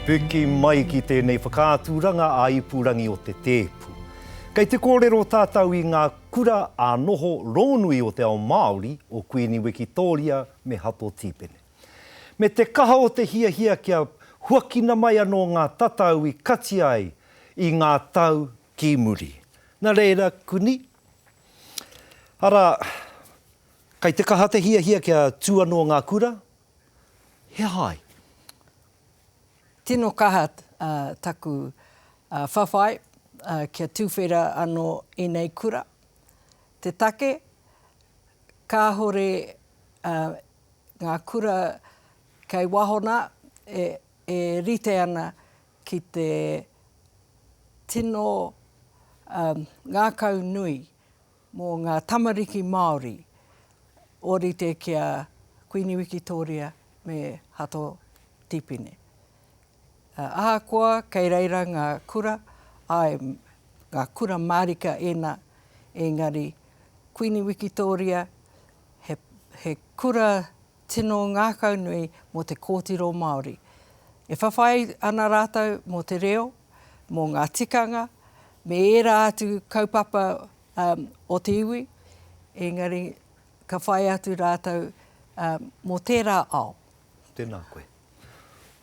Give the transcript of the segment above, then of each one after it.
Piki mai ki tēnei whakaaturanga ā-ipurangi o te tēpu. Kei te kōrero tātou i ngā kura ā-noho rongonui o te ao Māori o Kuini Wikitōria me Hato Tīpene. Me te kaha o te hiahia kia huakina mai anō ngā tatau i kati ai i ngā tau ki muri. Nā reira, Kuni, arā, kei te kaha te hiahia kia tū anō ngā kura, he aha ai? Tino kaha taku whawhai kia tuwhera anō ēnei kura. Te take, kāhore ngā kura kei waho nā e rite ana ki te tino ngākau nui mō ngā tamariki Māori ōrite ki a Kuini Wikitōria me Hato Tipene. Ahakoa kei reira ngā kura, āe, ngā kura mārika ēnā, engari Kuini Wikitōria he, he kura tino ngākaunui mō te kōtiro Māori. E whawhai ana rātou mō te reo, mō ngā tikanga, me ērā atu kaupapa o te iwi, engari ka whai atu rātou mō tērā ao. Tēnā koe.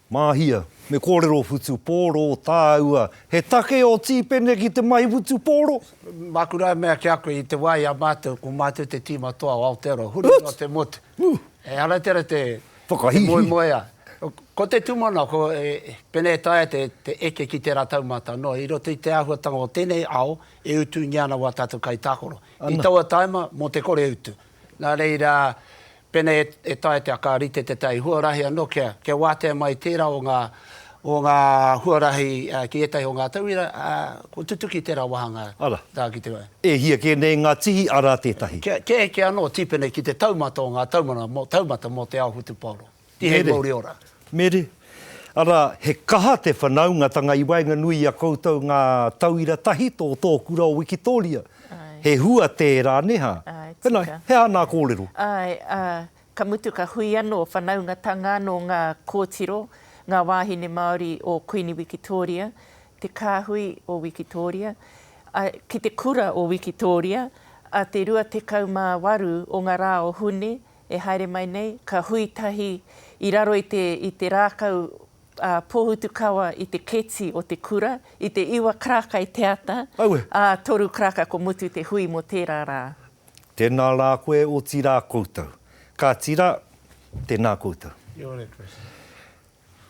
Māhia, me kōrero whutupōro tāua, he take ō Tīpene ki te mahi whutupōro? Māku rā e mea ki a koe i te wā i a mātou, ko mātou te tīma toa o Aotearoa, huri noa te motu. Ehara tērā te moemoeā. Ko te tūmanako, pēnei e taea te eke ki tērā taumata noa, i roto i te āhuatanga o tēnei ao e utungia ana wā tātou kaitākaro. I taua taima, mō te kore utu. Nā reira, Pēnei e taea te ka rite te tai huarahi anō kia, kia wātea mai tērā o ngā, o ngā huarahi ki ētahi o ngā tauira, ā, kua tutuki tērā wāhanga Ara. tā ki te wai. E hia kē nei ngā tihi, arā tētahi. Kia, kia eke anō Tīpene ki te taumata o ngā taumana, mō, taumata mō te ao whutupaoro. Tihei Mere. mauri ora. Mere. Arā, he kaha te whanaungatanga i waenganui i a koutou ngā tauira tahito o tō kura o Wikitōria. Āe. He hua tērā, nē hā? Āe, Whenā, tika. he aha nā kōrero? Āe, ā, ka mutu ka hui anō, whanaungatanga anō ngā kōtiro, ngā wāhine Māori o Kuini Wikitōria, te kāhui o Wikitōria, ā, ki te kura o Wikitōria, ā te 28 o ngā rā o Hune, e haere mai nei, ka hui tahi i raro i te, i te rākau a Pōhutukawa i te keti o te kura, i te iwa karaka i te ata, Aue. ā, toru karaka ko mutu te hui mō tērā rā. Tēnā rā koe, otirā koutou. Kāti rā, tēnā koutou. Kia ora, Chris.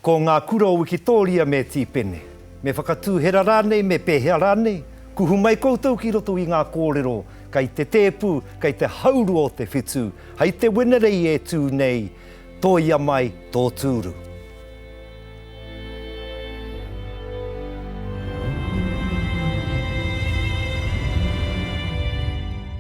Ko ngā kura o Wikitōria me Tīpene. Me whakatūhera rānei, me pēhea rānei? Kuhu mai koutou ki roto i ngā kōrero, kei te tēpu, kei te haurua o te whitu, hei te Wenerei e tū nei, tōia mai tō tūru.